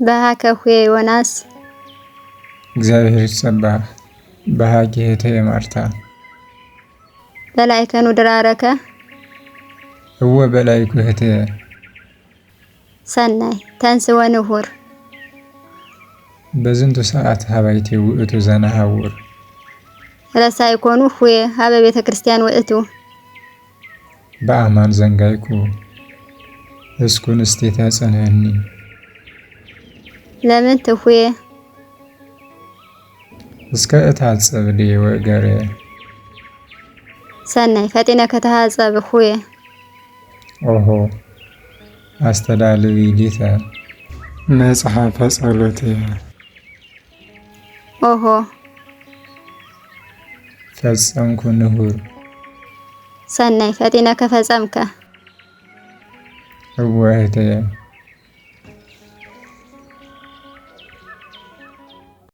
በሃከ እሁየ ዮናስ። እግዚአብሔር ይትጸባሕ በሃኪ እህትየ ማርታ። በላዕከኑ ድራረከ? እወ በላዕኩ እህትየ። ሰናይ ተንሥእ ወንሁር። በዝንቱ ሰዓት ሀባይቲ ውእቱ ዘነሐውር። ረሳይኮኑ እሁየ ሀበ ቤተ ክርስቲያን ውእቱ? በአማን ዘንጋይኩ እስኩን እስቴተ ጽንዕኒ። ለምንት እሁየ? እስከ እታጽብ እዴየ ወእገርየ። ሰናይ ፈጢነ ከተሐጸብ እሁየ። ኦሆ አስተዳልዊ ሊተ መጽሐፈ ጸሎትየ። ኦሆ ፈጸምኩ ንሁር። ሰናይ ፈጢነ ከፈጸምከ። እወ እህትየ።